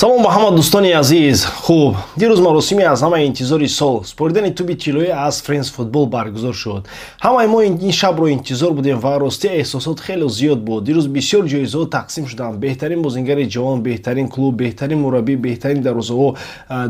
Салом ба ҳама дӯстони азиз. Хуб, дирӯз маросими аз ҳама интизори сол, супоридани тӯби тиллоӣ аз Френс Футбол баргузор шуд. Ҳамаи мо ин шабро интизор будем ва ростӣ эҳсосот хеле зиёд буд. Дирӯз бисёр ҷоизаҳо тақсим шуданд: беҳтарин бозингари ҷавон, беҳтарин клуб, беҳтарин мураббӣ, беҳтарин дарвозаҳо,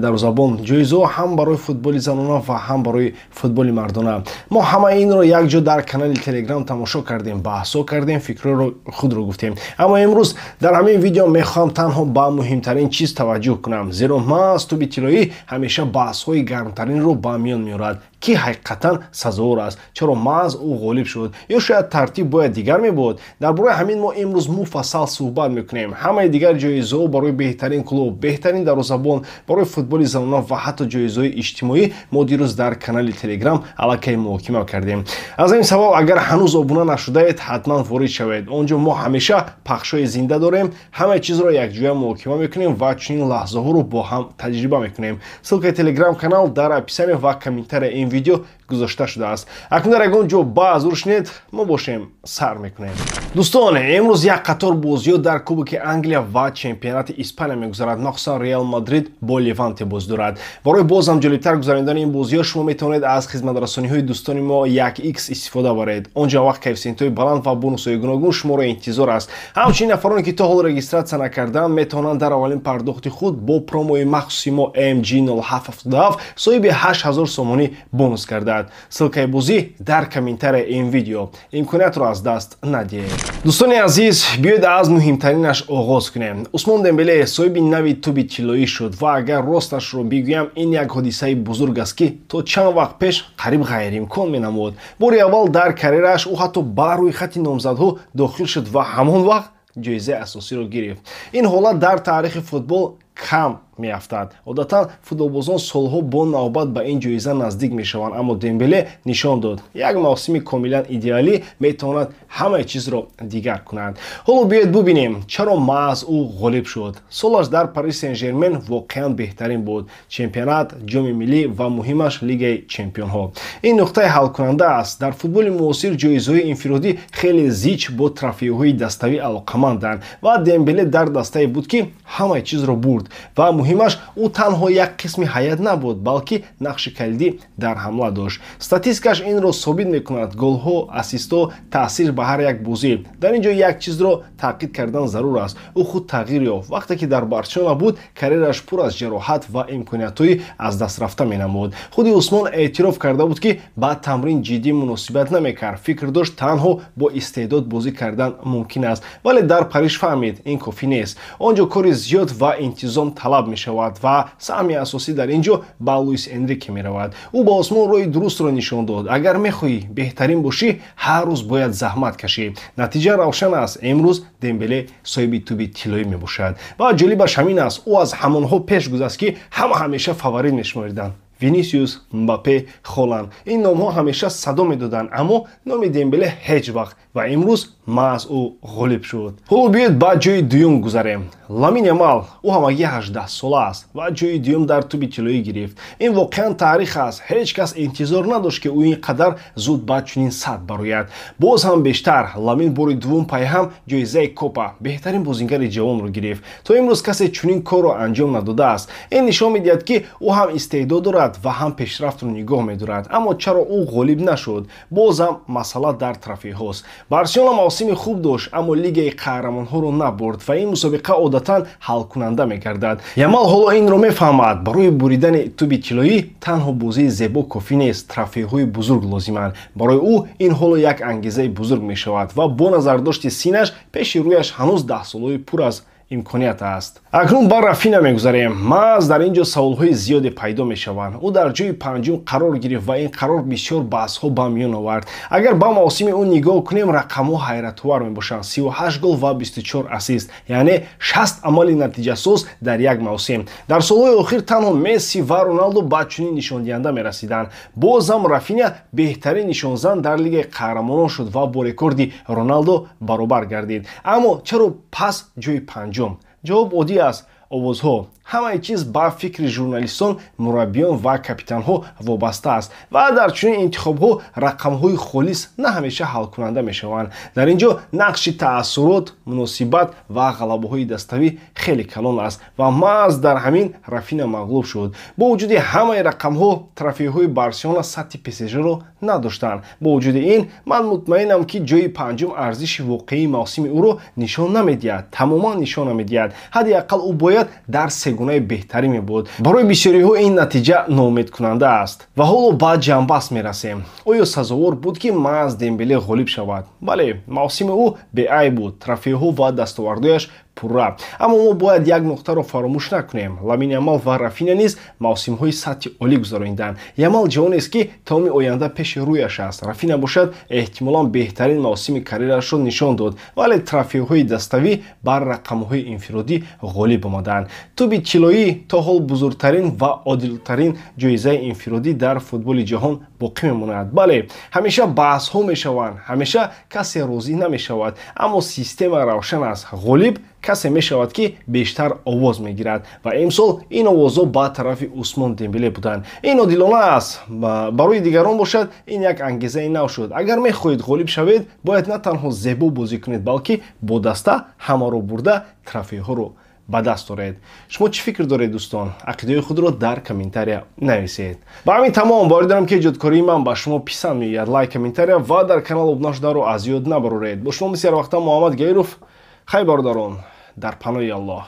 дарвозабон, ҷоизаҳо ҳам барои футболи занона ва ҳам барои футболи мардона. Мо ҳамаи инро якҷо дар канали Телеграм тамошо кардем, баҳсҳо кардем, фикрҳоро худро гуфтем. Аммо имрӯз дар ҳамин видео мехоҳам танҳо ба муҳимтарин чиз таваҷҷӯҳ кунам, зеро маҳз тӯби тиллоӣ ҳамеша баҳсҳои гармтаринро ба миён меорад. Ки ҳақиқатан сазовор аст? Чаро маҳз ӯ ғолиб шуд? Ё шояд тартиб бояд дигар мебуд? Дар бораи ҳамин мо имрӯз муфассал суҳбат мекунем. Ҳамаи дигар ҷоизаҳо барои беҳтарин клуб, беҳтарин дарвозабон, барои футболи занона ва ҳатто ҷоизаҳои иҷтимоӣ мо дирӯз дар канали Телеграм аллакай муҳокима кардем. Аз ин сабаб, агар ҳанӯз обуна нашудаед, ҳатман ворид шавед. Он ҷо мо ҳамеша пахшҳои зинда дорем, ҳамаи чизро якҷоя муҳокима мекунем ва чунин лаҳзаҳоро бо ҳам таҷриба мекунем. Ссылкаи Телеграм канал дар описание ва комментария ин видео гузошта шудааст. Акнун дар ягон ҷо баъзур шинед, мо бошем, сар мекунем. Дӯстон, имрӯз як қатор бозиҳо дар Кубоки Англия ва чемпионати Испания мегузарад. Махсусан Реал Мадрид бо Леванте боз дорад. Барои боз ҳам ҷолибтар гузаронидани ин бозиҳо шумо метавонед аз хизматрасониҳои дӯстони мо 1x истифода баред. Он ҷо вақт коэффисиентҳои баланд ва бонусҳои гуногун шуморо интизор аст. Ҳамчунин нафароне, ки то ҳол регистратсия накардаанд, метавонанд дар аввалин пардохти худ бо промои махсуси мо MG0777 соҳиби 8000 сомонӣ бонус гардад. Ссылкаи бозӣ дар комментария ин видео. Имкониятро аз даст надиҳед. Дӯстони азиз, биёед аз муҳимтаринаш оғоз кунем. Усмон Дембеле соҳиби нави тӯби тиллоӣ шуд ва агар росташро бигӯям, ин як ҳодисаи бузург аст, ки то чанд вақт пеш қариб ғайриимкон менамуд. Бори аввал дар карьерааш ӯ ҳатто ба рӯйхати номзадҳо дохил шуд ва ҳамон вақт ҷоизаи асосиро гирифт. Ин ҳолат дар таърихи футбол кам меафтад. Одатан футболбозон солҳо бо навбат ба ин ҷоиза наздик мешаванд, аммо Дембеле нишон дод, як мавсими комилан идеалӣ метавонад ҳамаи чизро дигар кунад. Ҳоло биёед бубинем, чаро маҳз ӯ ғолиб шуд. Солаш дар Пари Сен Жермен воқеан беҳтарин буд: чемпионат, ҷоми миллӣ ва муҳимаш Лигаи чемпионҳо. Ин нуқтаи ҳалкунанда аст. Дар футболи муосир ҷоизаҳои инфиродӣ хеле зич бо трофейҳои daставӣ алоқаманданд ва Дембеле дар дастае буд, ки ҳамаи чизро бурд. Ва муҳимаш, ӯ танҳо як қисми ҳайат набуд, балки нақши калидӣ дар ҳамла дошт. Статистикаш инро собит мекунад: голҳо, ассистҳо, таъсир ба ҳар як бозӣ. Дар ин ҷо як чизро таъқид кардан зарур аст: ӯ худ тағйир ёфт. Вақте ки дар Барселона буд, карьераш пур аз ҷароҳат ва имкониятҳои аз даст рафта менамуд. Худи Усмон эътироф карда буд, ки ба тамрин ҷиддӣ муносибат намекард, фикр дошт, танҳо бо истеъдод бозӣ кардан мумкин аст. Вале дар Париж фаҳмид, ин кофӣ нест. Он ҷо кори зиёд ва интизом талаб мешавад ва саҳми асосӣ дар ин ҷо ба Луис Энрике меравад. Ӯ ба Осмон роҳи дурустро нишон дод: агар мехоҳӣ беҳтарин бошӣ, ҳар рӯз бояд заҳмат кашӣ. Натиҷа равшан аст: имрӯз Дембеле соҳиби тӯби тиллоӣ мебошад. Ва ҷолибаш ҳамин аст, ӯ аз ҳамонҳо пеш гузашт, ки ҳама ҳамеша фаворит мешумориданд: Винисиус, Мбаппе, Холанд. Ин номҳо ҳамеша садо медоданд, аммо номи Дембеле ҳеҷ вақт. Ва имрӯз маҳз ӯ ғолиб шуд. Ҳоло биёед ба ҷои дуюм гузарем. Ламин Ямал. Ӯ ҳамагӣ 18 сола аст ва ҷои дуюм дар тӯби тиллоӣ гирифт. Ин воқеан таърих аст. Ҳеҷ кас интизор надошт, ки ӯ ин қадар зуд ба чунин сатҳ барояд. Боз ҳам бештар, Ламин бори дуввум пайҳам ҷоизаи Копа, беҳтарин бозингари ҷавонро гирифт. То имрӯз касе чунин корро анҷом надодааст. Ин нишон медиҳад, ки ӯ ҳам истеъдод дорад ва ҳам пешрафтро нигоҳ медорад. Аммо чаро ӯ ғолиб нашуд? Боз ҳам масъала дар трофейҳост. Барселона мавсими хуб дошт, аммо Лигаи қаҳрамонҳоро набурд ва ин мусобиқа одатан ҳалкунанда мегардад. Ямал ҳоло инро мефаҳмад: барои буридани тӯби тиллоӣ танҳо бозии зебо кофӣ нест, трофейҳои бузург лозиманд. Барои ӯ ин ҳоло як ангезаи бузург мешавад ва бо назардошти синнаш, пеши рӯяш ҳанӯз даҳсолаҳои пур аз имконият аст. Акнун ба Рафина мегузарем. Маҳз дар ин ҷо саволҳои зиёде пайдо мешаванд. Ӯ дар ҷои панҷум қарор гирифт ва ин қарор бисёр баҳсҳо ба миён овард. Агар ба мавсими ӯ нигоҳ кунем, рақамҳо ҳайратовар мебошанд: 38 гол ва 24 ассист, яъне 60 амали натиҷасоз дар як мавсим. Дар солҳои охир танҳо Месси ва Роналдо ба чунин нишондиҳанда мерасиданд. Бозам Рафиня беҳтарин нишонзан дар Лигаи қаҳрамонон шуд ва бо рекорди Роналдо баробар гардид. Аммо чаро пас ҷои панҷум? Ҷавоб оддӣ аст: овозҳо. Ҳамаи чиз ба фикри журналистон, мураббиён ва капитанҳо вобаста аст ва дар чунин интихобҳо рақамҳои холис на ҳамеша ҳалкунанда мешаванд. Дар ин ҷо нақши таассурот, муносибат ва ғалабаҳои даставӣ хеле калон аст ва маҳз дар ҳамин Рафина мағлуб шуд. Бо вуҷуди ҳамаи рақамҳо, трофейҳои Барселона сатҳи ПСЖ-ро надоштанд. Бо вуҷуди ин, ман мутмаинам, ки ҷои панҷум арзиши воқеии мавсими ӯро нишон намедиҳад, тамоман нишон намедиҳад. Ҳадди ақал ӯ бояд дар сегунаи беҳтарӣ мебуд. Барои бисёриҳо ин натиҷа ноумедкунанда аст. Ва ҳоло ба ҷамъбаст мерасем. Оё сазовор буд, ки маҳз Дембеле ғолиб шавад? Бале, мавсими ӯ беайб буд, трофейҳо ва дастовардҳояш пурра. Аммо мо бояд як нуқтаро фаромӯш накунем. Ламин Ямал ва Рафина низ мавсимҳои сатҳи олӣ гузарониданд. Ямал ҷавонест, ки тамоми оянда пеши рӯяш аст. Рафина бошад, эҳтимолан беҳтарин мавсими карьерашро нишон дод, вале трофейҳои даставӣ бар рақамҳои инфиродӣ ғолиб омаданд. Тӯби тиллоӣ то ҳол бузургтарин ва одилтарин ҷоизаи инфиродӣ дар футболи ҷаҳон боқӣ мемонад. Бале, ҳамеша баҳсҳо мешаванд, ҳамеша касе розӣ намешавад, аммо система равшан аст. Ғолиб касе мешавад, ки бештар овоз мегирад, ва имсол ин овозҳо ба тарафи Усмон Дембеле буданд. Ин одилона аст. Барои дигарон бошад, ин як ангезаи нав шуд. Агар мехоҳед ғолиб шавед, бояд на танҳо зебо бозӣ кунед, балки бо даста ҳамаро бурда, трофейҳоро ба даст оред. Шумо чӣ фикр доред, дӯстон? Ақидаҳои худро дар комментария нависед. Ба ҳамин тамом. Боварӣ дорам, ки эҷодкории ман ба шумо писанд меояд. Лайк, комментария ва дар канал обуна шуданро аз ёд набароред. Бо шумо мисли ҳар вақта Муҳаммад Гаиров. Хай, бародарон, дар паноҳи Аллоҳ.